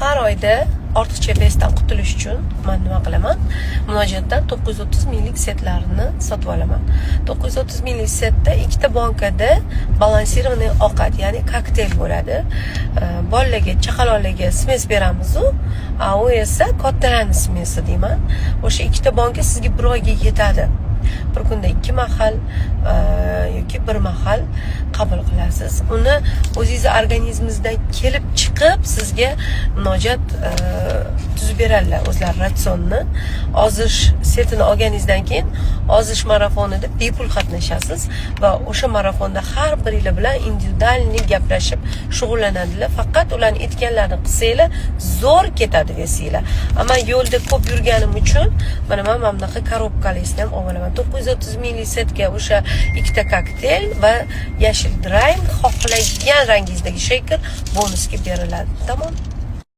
Har oyda ortiqcha вес dan qutulish uchun man nima qilaman? Munojatdan 930 minglik setlarni sotib olaman. 930 minglik setda ikkita bankada балансированный ovqat, ya'ni kokteyl bo'ladi. Bolalarga, chaqaloqlarga смесь beramizu, a u esa kattalarni смесь i deyman. O'sha ikkita banka sizga bir oyga yetadi. Bir kunda ikki mahal yoki bir mahal qabul qilasiz. Uni o'zingizni organizmingizdan kelib chiqib sizga Munojat tuzib beradilar o'zlari ratsionni. Ozish setini olganingizdan keyin ozish marafonida bepul qatnashasiz va o'sha marafonda har biringlar bilan индивидуальный gaplashib shug'ullanadilar. Faqat ularni aytganlarini qilsanglar, zo'r ketadi вес inglar. Ammo yo'lda ko'p yurganim uchun mana man mana bunaqa коробка lisini ham olib olaman. 930 minglik setga o'sha ikkita kokteyl va yashil drayng, xohlagan rangingizdagi sheyker bonusga beriladi. Tamom.